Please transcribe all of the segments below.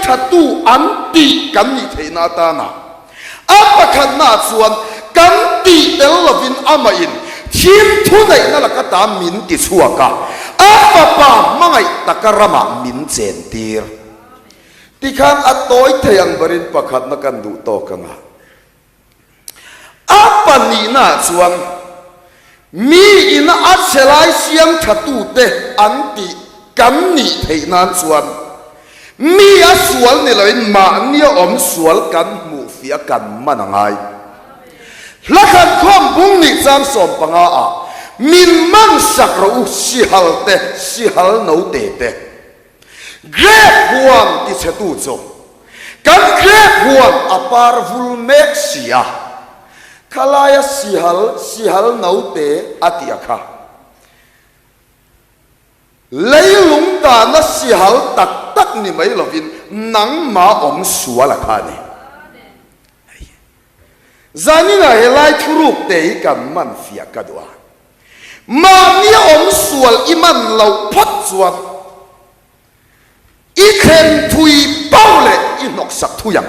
tha tu an tih kan nih theihna atana a pakhatna ah chuan kan tih tel lovin amahin thim thuneihna laka ta min ti chhuak a, a fapa hmangaih taka ramah min chen tir. Tikhan a tawi thei ang berin pakhatna kan duh tawk ang a. A pahnihnaah chuan mi ina a chhe lai siam thatute an tih kan nih theih nan chuan mi a sual ni loin mahnia awm sual kan hmuh fiah kan man a ngai. Hla khat khawm bung nih chang 15 ah min man sak rawh u sihal te sihal note te. Grape huan ti chhetu chu kan grape huan a par vul mek si a, khalaia sihal sihal note a tih a kha. Leilung dahna sihal tak tak ni mai lovin nangmah awm sual a kha a ni. Zaninah helai thuruk te hi kan man fiah ka duh a. Mahni awm sual i man loh phawt chuan i thlen thui pauh leh i hnawksak thui ang.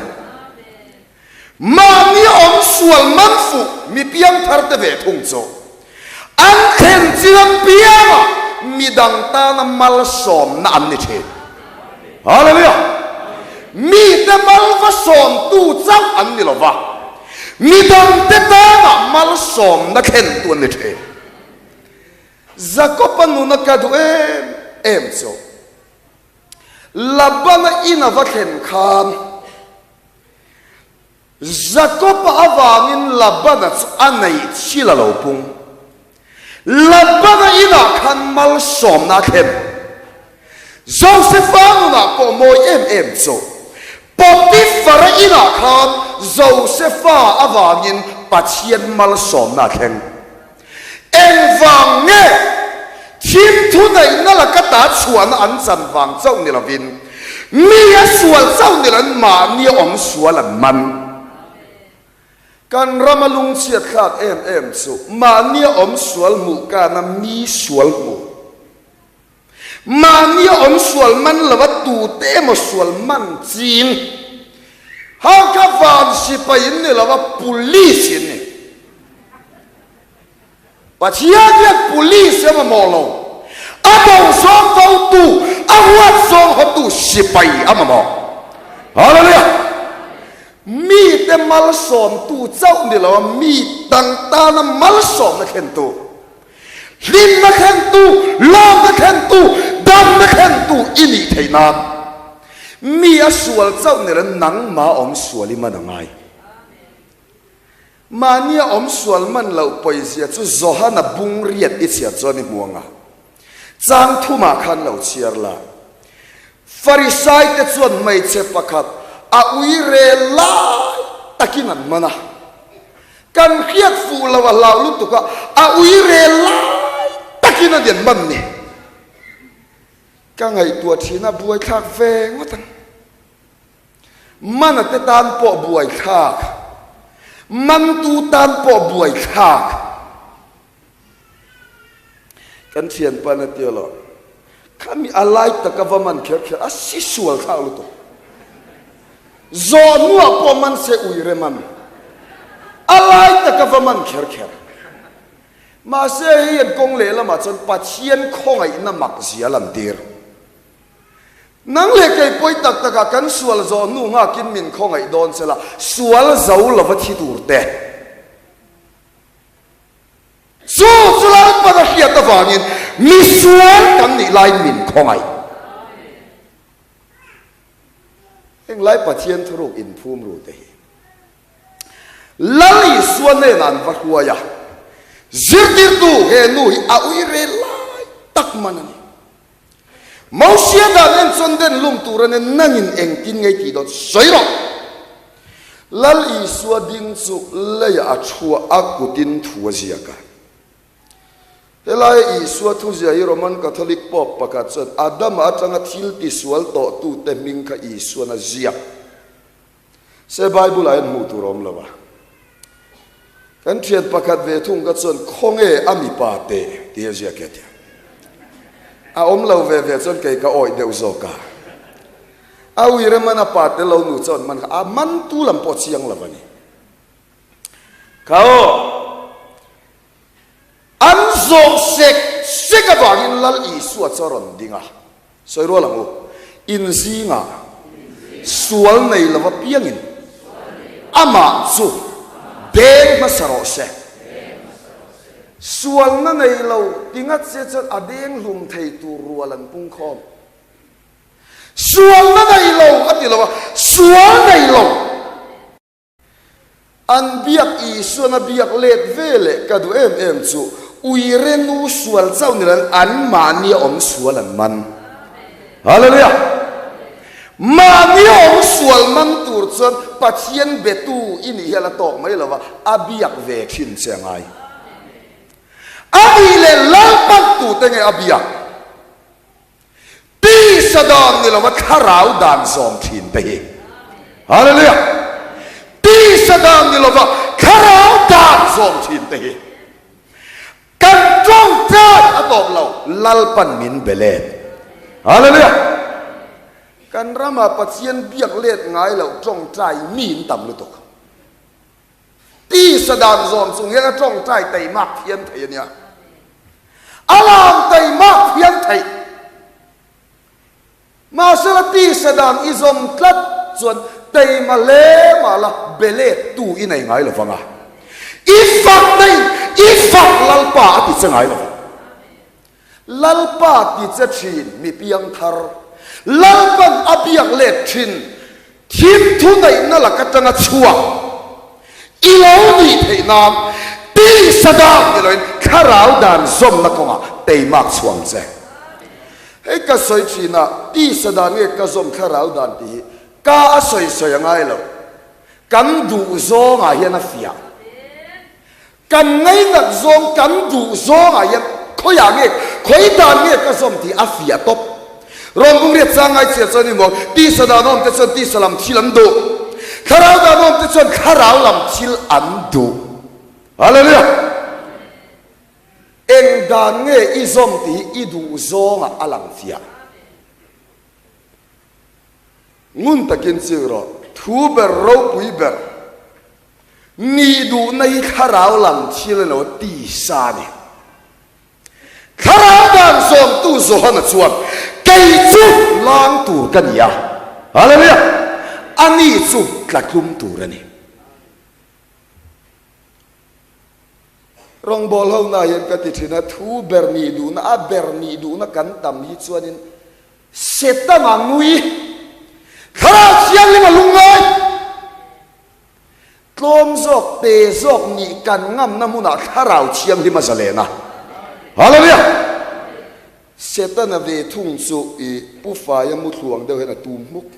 Mahni awm sual man fuh mi piangthar te ve thung chu an thlen chiang piangah midang tana malsawmna an ni thin. Hallelujah! Mite mal va sawmtu chauh an ni lova, midangte tana malsawmna thlentu an ni thin. Jakob-a nuna ka duh em em chu Labana in a va thlen khan Jakob-a avangin Labana chu a neih thil a lo pung. Labana inah khan malsawmna a thlen. Josefa nunah pawh mawi em em chu Potifara inah khan Josefa avangin Pathian malsawmna a thleng. Engvang nge thim thuneihna laka ta chhuahna an chan vang chauh ni lovin mi a sual chauh ni loin mahni a awm sual an man. Kan rama lungchhiat thlak em em chu mahni a awm sual hmuh kana mi sual hmuh. Mahni a awm sual man lova tute emaw sual man ching. Hakha van sipai in ni lova police in ni. Pathian hian police a mamawh lo. A bo zawng votu, a huat zawng hawtu sipai a mamawh. Hallelujah! Mite malsawmtu chauh ni lova mi dang tana malsawmna thlentu. Hlimna thlentu, lawmna thlentu, damna thlentu i nih theih nan mi a sual chauh ni lo nangmah awm sual i man a ngai. Mahnia awm sual man loh pawizia chu Johana bung riat i chhiar chuan i hmu ang a. Chang thumah khan lo chhiar la. Farisai te chuan hmeichhe pakhat a ui rel lai takin an man a. Kan hriat fuh lo a hlau lutuk a, a ui rel lai takin a nian man ni. Ka ngaihtuah thin a buaithlak ve ngawt ang. Mana te tan pawh buaithlak, mantu tan pawh buaithlak. Kan thianpa na tia lo, khami a lai taka va man kher kher a si sual thlak lutuk. Zawh hnuah pawh man se ui rem an. A lai taka va man kher kher. Mahse hei an kawng lehlamah chuan Pathian khawngaihna mak zia lantir. Nang leh kei pawi tak takah kan sual zawh hnu nghakin min khawngaih dawn che la, sual zo lova thi tur te. Chu chu Lalpan a hriat avangin misual kan nih laiin min khawngaih. Heng lai Pathian thuruk inphum ru te hi Lal Isua hnenah an va hruai a, zirtirtu he nu hi a ui rel lai tak man a ni. Mosia dan en chuan den lum tur a nen nangin engtin ngei tih dawn sawi rawh. Lal Isua ding chu leiah a thu a, a kutin thu a ziak a. Helaia Isua thuzia hi Roman Catholic Pope pakhat chuan Adama atanga thil tisual tawhtute hming kha Isuan a ziak. Se Bible ah hian hmuh tur a awm lo a. Kan thian pakhat ve thung ka chuan khawnge a mipa teh tih a ziak e tia. A awm lo ve ve chuan kei ka awih deuh zawk a. A uire man a pa tel lo nu chuan man kha a mantu lam pawh chiang lo a ni. Kha aw! An zawh sek sek avangin Lal Isua chu a rawn ding a, Sawi rual ang u, in zingah sual nei lova piangin amah chu deng hmasa rawh se. Sualna nei lo ti ngat se chuan a deng hlum thei tur rual an pung khawm. Sualna nei lo a ti lo a, sual nei lo. An biak Isuan a biak let ve leh ka duh em em chu uire nu sual chauh ni loin an mahnia awm sual an man. Hallelujah! Mahnia awm sual man tur chuan Pathian betu i nih hian a tawk mai lo va, a biak ve thin che a ngai. A nih leh Lalpan tute nge a biak? Tisa dan ni lova thlarau dan zawm thin te hi. Hallelujah! Tisa dan ni lova thlarau dan zawm thin te hi. Kan tawngtai a tawp lo, Lalpan min be let. Hallelujah! Kan ramah Pathian biak let ngai loh tawngtai mi in tam lutuk. Tisa dan zawm chung hian a tawngtai teimak thiam thei a nia. A lam teimak thiam theih. Mahsela tisa dan i zawm tlat chuan teima hle mah la be let tu i nei ngai lo vang a. I fak na in i fak Lalpa a ti che ngai lo vang. Lalpa ti che thin mi piang thar. Lalpan a biak let thin Thim thuneihna lak atanga chhuak i lo nih theih nan tisa dan ni loin thlarau dan zawmna kawngah teimak chhuang che. Hei ka sawi thin a, tisa dan nge ka zawm thlarau dan tih hi ka a sawi sawi a ngai lo. Kan duh zawngah hian a fiah. Kan ngainat zawng, kan duh zawngah hian khawiah nge, khawi dan nge ka zawm tih a fiah tawp. Rawngbung riat chang ngai chhiar chuan imaw, tisa dan awm te chuan tisa lam thil an duh, thlarau dan awm te chuan thlarau lam thil an duh. Hallelujah! Eng dan nge i zawm tih hi i duh zawngah a lang fiah. Ngun takin chik rawh, thu ber ropui ber. Nih duhna hi thlarau lam thil a lo ti sa a ni. Thlarau dan zawmtu Johana chuan, Kei chu lang tur ka ni a, Hallelujah! Ani chu tlatlum tur a ni. Rawngbâwl ho na hian ka ti thin a, thu ber nih duhna, a ber nih duhna kan tam hi chuanin Setana nui, Thlarau Thianghlim a lungngai. Tlawm zawk, pe zawk nih kan ngamna hmunah Thlarau Thianghlim a zalen a. Hallelujah! Setana ve thung chu i pu faia mu thluang deuh hian a tum hmuk.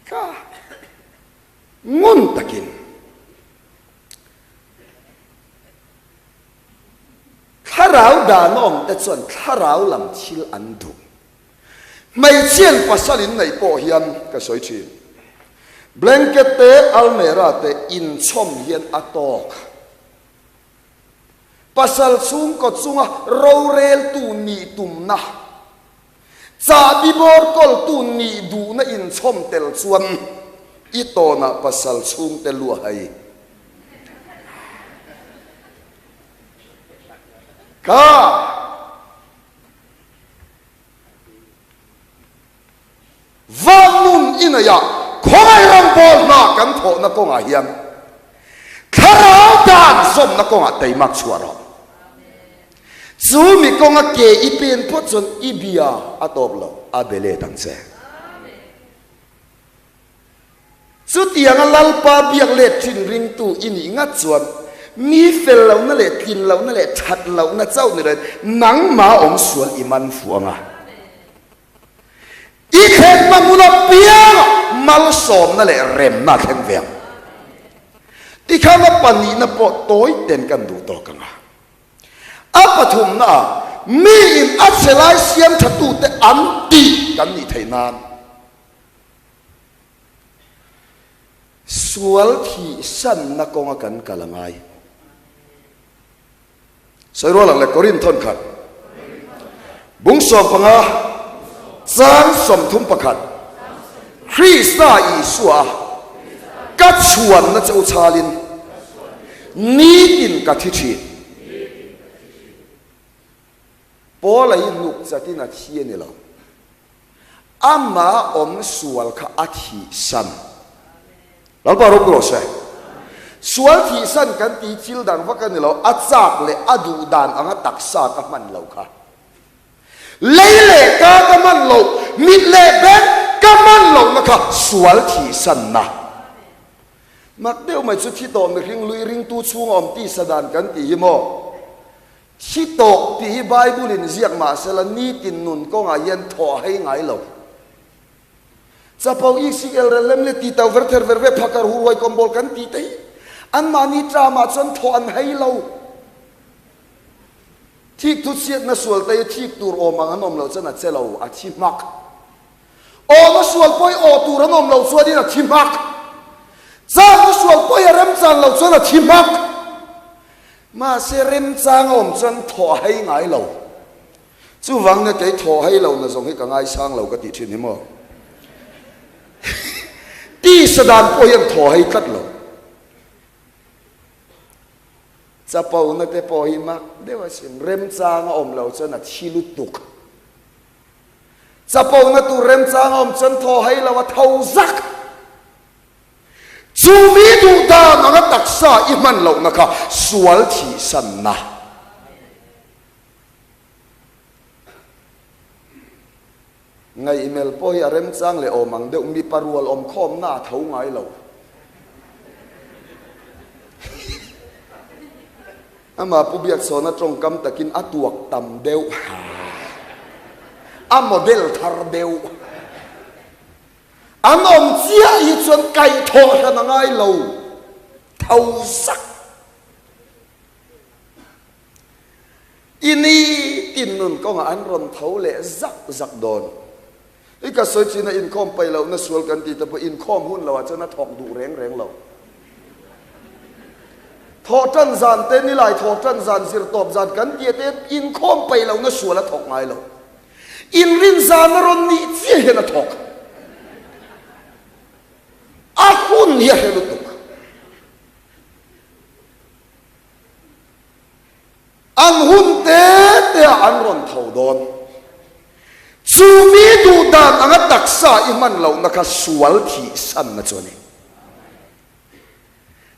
Ka ngun takin. Thlarau danawm te chuan thlarau lam thil an duh. Hmeichhian pasal in neih pawh hian ka sawi thin. Blanket te almera te inchhawm hian a tawk. Pasal chhungkaw chunga roreltu nih tumna, chahbi bawr kawltu nih duhna inchhawm tel chuan i tawnah pasal chhungte luahai. Kha! Van nun i neih a, khawngaih rawngbâwl hna kan thawhna kawngah hian thlarau dan zawmna kawngah teimak chhuah rawh. Chu mi kawnga ke i pen phawt chuan i bia a tawp lo, a be let ang che. Chutianga Lalpa biak let thin ringtu i nih ngat chuan mi fel lohna leh tlin lohna leh that lohna chauh ni loin nangmah awm sual i man fuh ang a. I thlenna hmun apianga malsawmna leh remna a thleng ve ang. Tikhan a pahnihna pawh tawi ten kan duh tawk ang a. A pathumnaah miin a chhe lai siam thatute an tih kan nih theih nan. Sual thihsanna kawnga kan kal a ngai. Sawi rual ang le, Korinth thawn khat. Bung 15. Chang 31, Krista Isua ka chhuanna che u chhalin nitin ka thi thin. Paula hi hnuk chatin a thi a ni lo. Ama awm sual kha a thihsan. Lalpa ropui rawh se. Sual thihsan kan tih thil dang vak a ni lo, a chak leh a duh dan anga taksa ka hman lo kha. Lei leh ka ka hman loh, mit leh beng ka hman lohna kha sual thihsanna. Mak deuh mai chu thi tawh mihring lui ringtu chhunga awm tisa dan kan tih hi maw? Thi tawh tih hi Bible in ziak mahsela nitin nun kawngah hian thawh a hei ngai lo. Chapo ECL rel lem leh titau ver ther ver ve phakar huruai kawmbawl kan tih te hi anmahni tramah chuan thawh an hei lo. Thik thu chhiatna sual te hi thik tur awm ang an awm loh chuan a che lo, a thi hmak. Awna sual pawi aw tur an awm loh chuanin a thi hmak. Chakna sual pawi a remchan loh chuan a thi hmak. Mahse remchang a awm chuan thaw a hei ngai lo. Chuvang nia kei thaw hei lo na zawng hi ka ngaisang lo ka tih thin hi maw. Tisa dan pawh hian thaw hei tlat lo. Chapo na te pawh hi mak deuh asin remchang a awm lo chuan a thi lutuk. Chapo na tur remchang a awm chuan thaw hei lo a tho zak. Chu mi duh dan anga taksa i hman lohna kha sual thihsanna. Ngaihmel pawh hi a remchang leh awm ang deuh, mipa rual awm khawmna a tho ngai lo. Amah Pu Biaksawna tawngkam takin a tuak tam deuh, a model thar deuh. An awm chiah hi chuan kaihthawh hran a ngai lo tho zak. I ni tin nun kawngah an rawn tho leh zak zak dawn. I ka sawi chin a inkhawm paih lohna sual kan tih te pawh inkhawm hun loah chuan a thawk duh reng reng lo. Thawh tan zan te, nilai thawh tan zan, zirtawp zan kan tih te inkhawm paih lohna sual a thawk ngai lo. Inrin zan a rawn nih chiah hian a thawk. A hun hi a hre lutuk. An hun te te ah an rawn tho dawn. Chu mi duh dan anga taksa i hman lohna kha sual thihsanna chu a ni.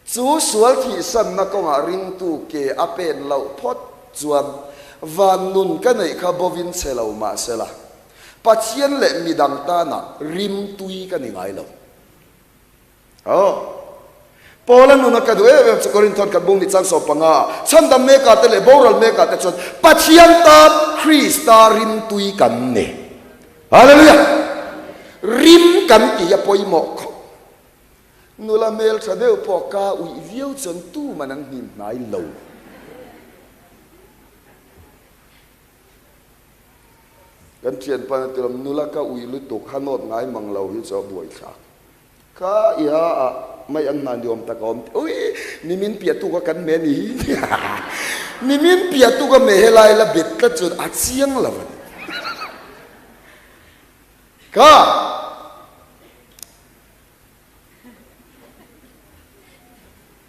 Chu sual thihsanna kawngah ringtu ke a pen loh phawt chuan van nun ka neih kha bovin che lo mahsela, Pathian leh midang tana rimtui ka ni ngai lo. Aw. Paula nuna ka duh em em chu Korinthon kan bung ni chang 15 ah chhandam mekah te leh boral mekah te chuan Pathian tan Krista rimtui kan ni. Hallelujah! Rim kan tih hi a pawimawh khawp. Nula hmel tha deuh pawh ka uih viau chuan tuman an hnim hnai lo. Kan thianpa na tilawm nula ka uih lutuk ha nawt ngai mang lo hi chu a buaithlak. Kha i ha ah mai an hna ni awm tak a awm teh ui nimin piah tuk a kan me ni hi nimin piah tuk a me helai la bet tlat chuan a chiang lo a ni. Kha.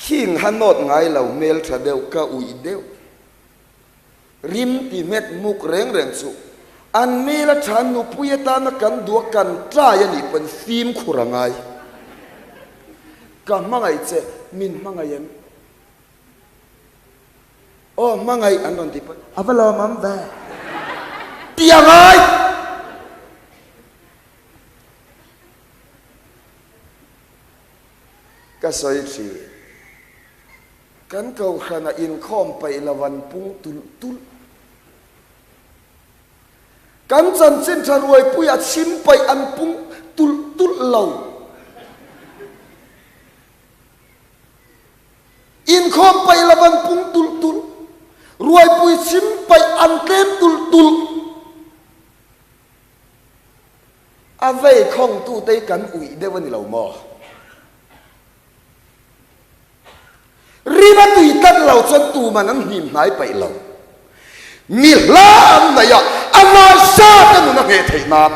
Khing ha nawt ngai lo hmel tha deuh ka uih deuh. Rim ti hmet muk reng reng chu an hmel a tha nupui atana kan duh a kan tlai a nih pawn fimkhur a ngai. Ka hmangaih che min hmangaih em? Aw hmangaih an rawn ti pawn a va lawmawm ve ti a ngai. Ka sawi thin. Kan kohhranah inkhawm paih lo an pung tulh tulh. Kan chanchin tha ruaipuiah chhim paih an pung tulh tulh lo. Inkhawm paih lo an pung tulh tulh. Ruaipui chhim paih an tlem tulh tulh. A vei khawngtute hi kan uih deuh a ni lo maw? Rim a tui tlat lo chuan tuman an hnim hnai paih lo. Mi hla an neih a. A ngaihsate nun a ngheh theih nan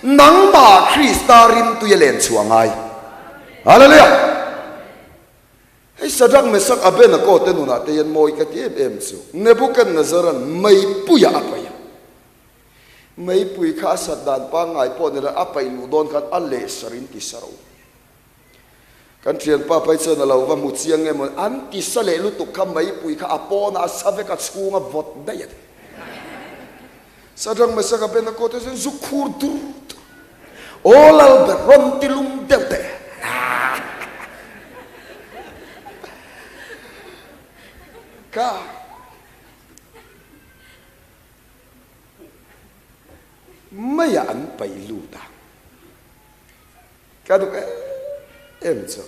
nangmah Krista rimtui a len chhuah ngai. Hallelujah! Hei Shadrach, Meshach, Abednego te nunah te hian mawi ka ti em em chu. Nebuchadnezzar-a'n meipuiah a paih a. Meipui kha a sat dan pangngai pawh ni lo, a paih luh dawn khan a leh sar in ti sa ro. Kan thianpa phei chuan a lo va hmu chiang nge maw, an ti sa leh lutuk kha meipui kha a pawnah a sa vek a chhung a vawt daih a ti. Shadrach, Meshach, Abednego te chuan zu khur dur dur. Aw lal ber rawn ti lum deuh teh. Ka maiah an paih lut a. Ka duh em em chu.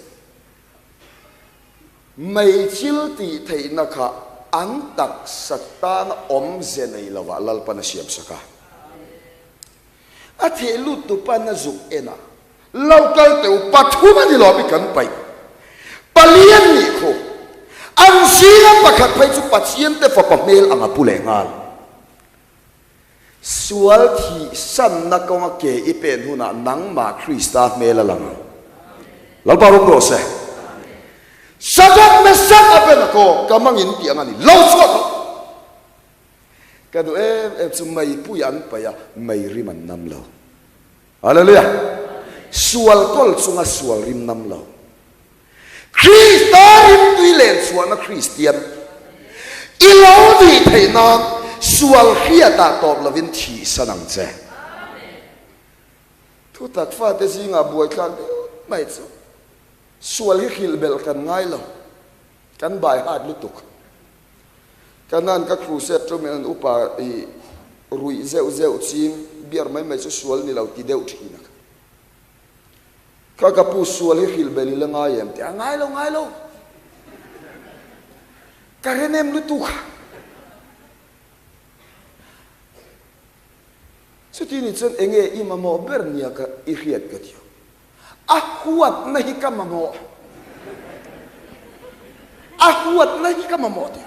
Meichil tih theihna kha an taksa tana awmze nei lovah Lalpan a siamsak a. A theh lut tu pan a zuk en a, Lo kal teh u, pathum a ni lo mi kan paih. Palian nih khu. An zinga pakhat phei chu Pathian te fapa hmel ang a pu leh nghal. Sual thih sanna kawnga ke i pen hunah nangmah Krista hmel a lang ang. Lalpa rawng rawh se. Shadrach, Meshach, Abednego ka mangin tih ang a ni. Lo chhuak rawh. Ka duh em em chu meipui an paih a, mei rim an nam lo. Hallelujah! Sual kawl chunga sual rim nam lo. Krista rimtui len chhuahna Kristian i lo nih theih nan sual hriatah tawp lovin thihsan ang che. Thutak fate zingah buaithlak deuh mai chu sual hi hrilh belh kan ngai lo, kan bai hat lutuk. Kanan ka crusade tumin an upa i ruih zeuh zeuh ching biar mai mai chu sual ni lo ti deuh thin a. Ka ka pu sual hi hrilh bel i la ngai em tih a ngai lo ngai lo. Ka ren em lutuk a. Chuti ni chuan enge i mamawh ber nia ka i hriat ka ti. A huatna hi ka mamawh. A huatna hi ka mamawh ti.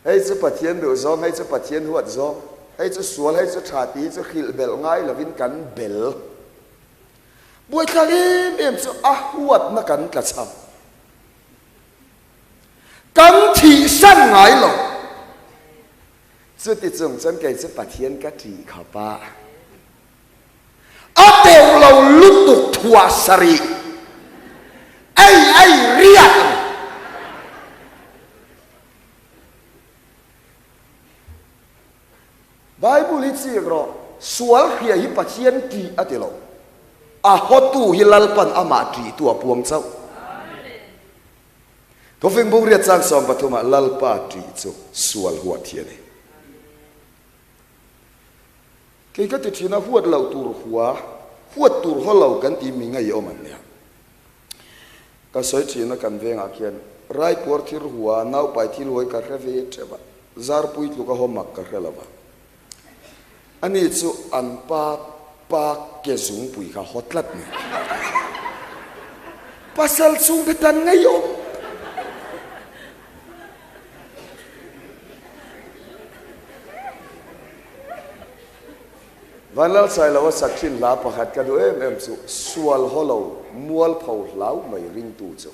Hei chu Pathian duh zawng, hei chu Pathian huat zawng, hei chu sual, hei chu tha tih hi chu hrilh belh ngai lovin kan bel. Buaithlak em em chu a huatna kan tla cham. Kan thihsan ngai lo. Chuti chung chuan kei chu Pathian ka ṭih khawp a. A teuh lo lutuk thuah sarih ei ei riat a ni. Bible hi chik rawh, sual hria hi Pathian ṭih a ti lo. A hawtu hi Lalpan amah ṭihtu a puang chauh. Thufing bung riat chang 13 ah Lalpa ṭih chu sual huat hi a ni. Kei ka ti thin a, huat loh tur hua, huat tur haw lo kan tih mi ngeiawm an nia. Ka sawi thin a kan vengah khian Raipuar thil hua, naupai thil huai ka hre ve teuh a, zarpui tluk a haw mak ka hre lo va. Ani chu an pa pa ke zungpui kha haw tlat ni. Pasal chhungte tan ngeiawm. Vanlalsailoa sak thin hla pakhat ka duh em em chu Sual haw lo mualpho hlau mai ringtu chu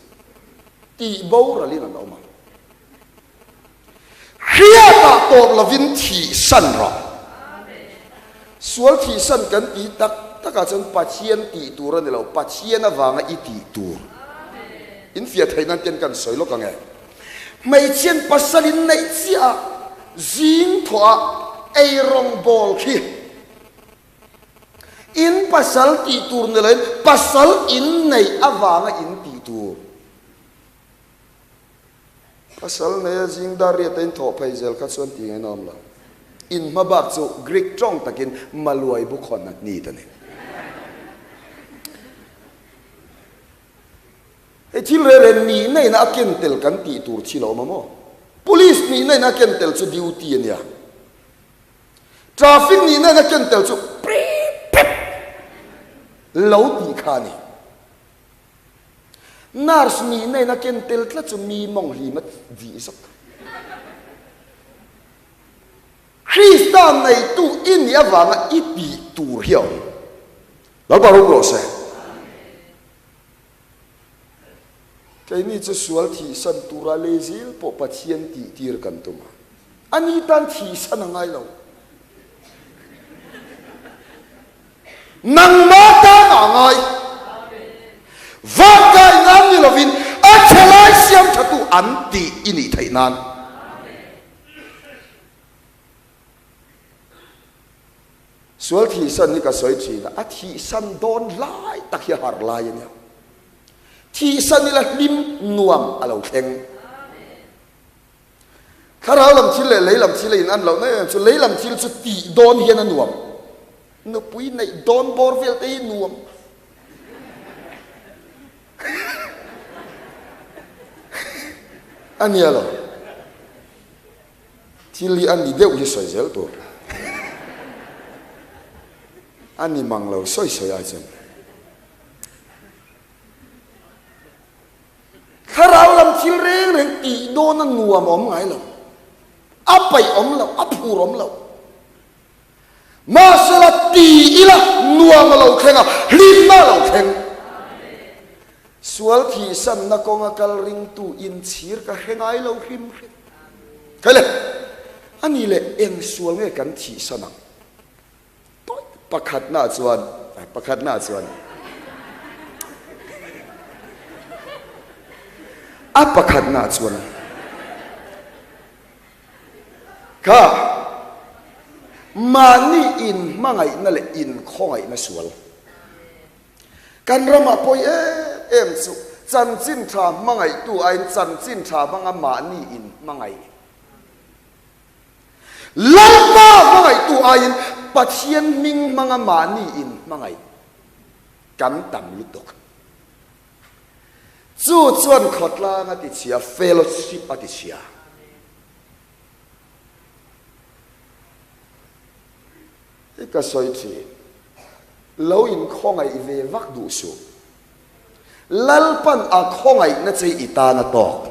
tih boralin an awm ang. Hriatah tawp lovin thihsan rawh. Sual thihsan kan tih tak takah chuan Pathian tih tur a ni lo, Pathian avanga i tih tur. Infiah theih nan ten kan sawi lawk ang e. Hmeichhian pasal in neih chiah a, zing thawh a ei rawngbawl khi in pasal tih tur ni loin pasal in neih avanga in tih tur. Pasal nei a zing dar riat a in thawh phei zel kha chuan tih ngaihna awm lo. In hma bak chu Greek tawng takin maluai bukhawn a ni ta ni. Hei thil reh reh nihna in a ken tel kan tih tur thil a awm a maw? Police nihna in a ken tel chu duty a nia. Traffic nihna in a ken tel chu prip prip lo tih kha a ni. Nurse nihna in a ken tel tlat chu mi mawng hlim a vih zawk. Krista neitu i nih avanga i tih tur hi a awm. Lalpa ropui rawh se. Keini chu sual thihsan tura lehzel pawh Pathian tihtir kan tum a, ani tan thihsan a ngai lo. Nangmah tan a ngai. Vangkai nan ni lovin a chhe lai siam thatu an tih i nih theih nan. Sual thihsan hi ka sawi thin a, a thihsan dawn lai tak hi a harh lai a nia. Thihsan ila hlim nuam a lo thleng. Thlarau lam thil leh lei lam thil a in an loh na em chu lei lam thil chu tih dawn hian a nuam. Nupui neih dawn bawr vel te hi nuam. A nia lo. Thil hi a ni deuh hi sawi zel tur. A ni mang lo sawi sawi ai chuan. Thlarau lam thil reng reng tih dawn a nuam awm ngai lo. A paih awm lo, a phur awm lo. Mahsela ti ila nuam a lo thleng a, hlimna a lo thleng. Sual thihsanna kawnga kal ringtu inchhir ka hre ngai lo hrim hrim. Khaile, a ni leh eng sual nge kan thihsan ang? Tawi pakhatna chuan, pakhatna chuan, a pakhatna chuan, Kha mahni inhmangaihna leh inkhawngaihna sual kan ramah pawi em em chu chanchin tha hmangaihtu aiin chanchin tha hmanga mahni inhmangaih Lalpa hmangaihtu aiin Pathian hming hmanga mahni inhmangaih kan tam lutuk. Chu chuan khawtlang a tichhia, fellowship a tichhia. I ka sawi thin. Lo inkhawngaih ve vak duh suh. Lalpan a khawngaihna che i tan a tawk.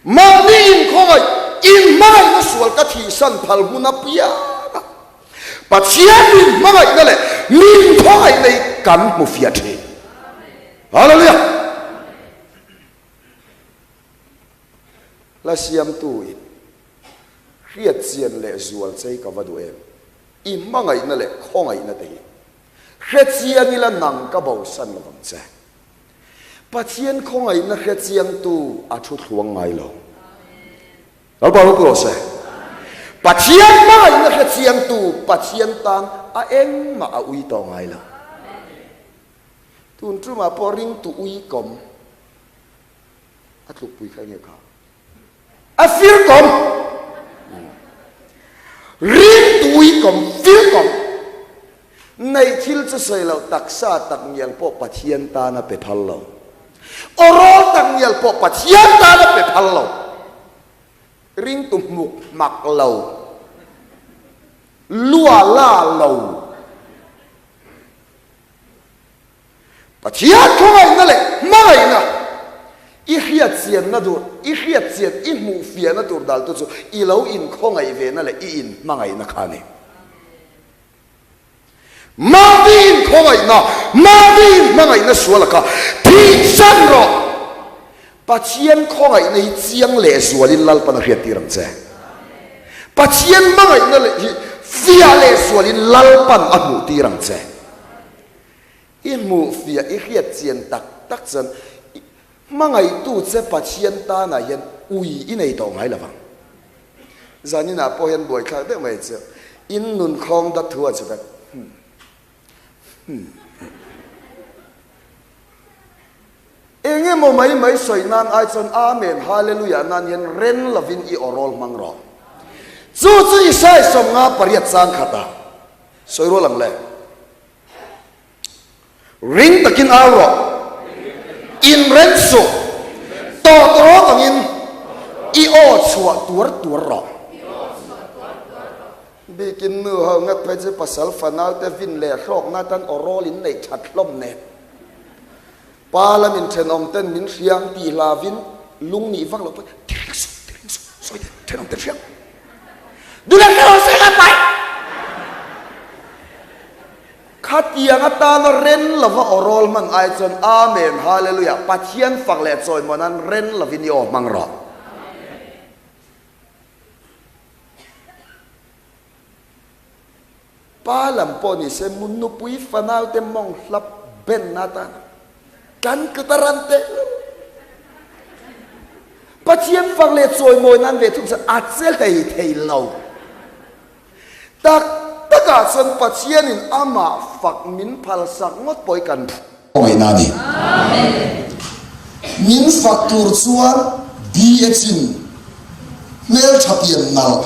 Mahni inkhawngaih, inhmangaihna sual ka thihsan phal hmun apiang a, Pathian min hmangaihna leh min khawngaihna hi kan hmu fiah thin. Hallelujah! Hla siamtu in hriat chian leh zual chei ka va duh em? I hmangaihna leh khawngaihna te hi hre chiang ila nang ka bosan lovang che. Pathian khawngaihna hre chiangtu a thu thluang ngai lo. Lalpa ropui rawh se. Pathian hmangaihna hre chiangtu Pathian tan a engmah a ui tawh ngai lo. Tun tumah pawh ringtu ui kawm a tlukpui kha enge kha? A fir kawm. Ringtu ui kawm, fir kawm. Neih thil chu sawi loh taksa tak ngial pawh Pathian tan a pe phal lo. Awrawl tak ngial pawh Pathian tan a pe phal lo. Ringtu hmuk hmak lo. Lua la lo. Pathian khawngaihna leh hmangaihna i hriatchianna tur, i hriatchian, i hmuhfiahna tur daltu chu i lo inkhawngaih vena leh i inhmangaihna kha a ni. Mahni inkhawngaihna, mahni inhmangaihna sual laka thihsan rawh. Pathian khawngaihna hi chiang lehzualin Lalpan a hriattir ang che. Pathian hmangaihna leh hi fiah lehzualin Lalpan a hmuhtir ang che. I hmuhfiah, i hriatchian tak tak chuan Hmangaihtu che Pathian tanah hian ui i nei tawh ngai lovang. Zaninah pawh hian buaithlak deuh mai chu in nun khawng dat thu a chu vek. Hmm. Hmm. Eng emaw mai mai sawi nan ai chuan Amen Hallelujah nan hian ren lovin i awrawl hmang rawh. Chu chu Isai 58 chang khatah sawi rual ang le. Ring takin au rawh, inrem suh, tawt rawt angin i aw chhuah tuar tuar rawh. Bikin nu ho ngat phei chu pasal fanau te vin leh hlawkna tan aw rawl in neih that hlawm nen. Pa lamin thenawm ten min hriang tih hlavin lung nih vak loh pawh ti reng suh, ti reng suh, sawi teh thenawm ten hriang. Duh leh hre rawh se ka pai. Khatiang atana ren lova aw rawl hman ai chuan Amen Hallelujah Pathian fak leh chawimaw nan ren lovin i aw hmang rawh. Pa lam pawh ni se nupui fanau te mawng hlap ben na atan kan kut a ran teh lo. Pathian fak leh chawimawi nan ve thung chuan a che hlei thei lo. Tak takah chuan Pathianin amah fak min phalsak ngawt pawh hi kan Khawngaihna a ni. Min fak tur chuan BH-in hmeltha pian nalh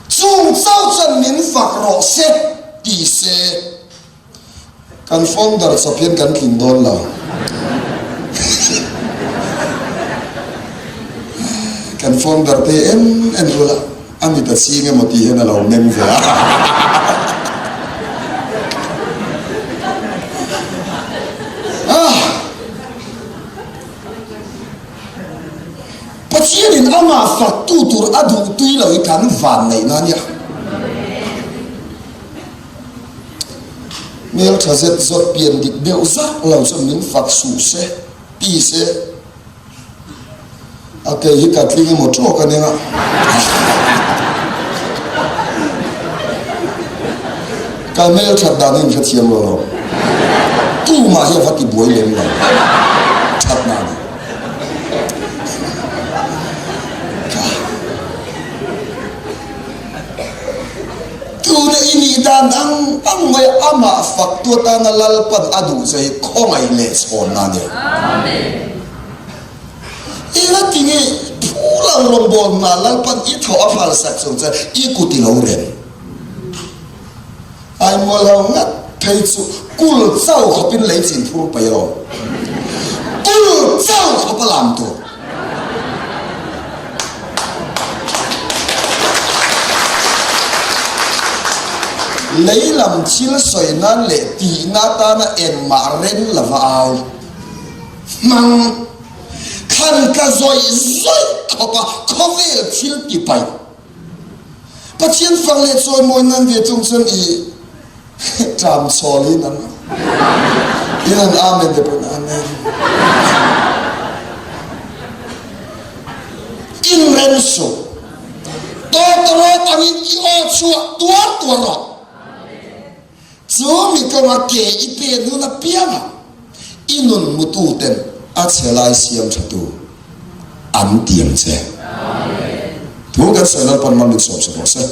chung chauh chuan min fak rawh se ti se kan founder chawp hian kan tling dawn lo. Kan founder te en en rul a, a mit a ching emaw tih hian a lo meng ve a. Pathianin amah faktu tur a duh tui lo hi kan vanneihna a nia. Hmeltha zet zawt pian dik deuh zak lo chuan min fak suh se, ti se. A kei hi ka tling emaw tawk a nia. Ka hmelthat dan hi in hrethiam lo lo. Tumah hi a va ti buai lem lo. Thatna a ni. Tuna i nih dan ang ang mai amah faktu atana Lalpan a duh che hi khawngaih leh chhawnna a ni. Ila tinge phu lo rawngbâwl hna Lalpan i thawh a phalsak chung che i kut i lo rem. Ai mual ho ngat phei chu kul chau khawpin lei chin phur paih alawm. Kul chau khawp a lam tur. Lei lam thil sawi nan leh tihna atana engmah rem lova au hmang thlan tla zawih zawih khawpa khawvel thil ti paih. Pathian fang leh chawimawi nan ve tung chuan i ṭam chawl in an in an amen te pawhin amen. Inrem suh. Tawtawrawt angin i aw chhuah tuar tuar rawh. Chu mi kawnga ke i pen hun apiangah i nun hmututen a chhe lai siam thatu an ti ang che. Thu kan sawi Lalpan mal min sawm sak rawh se.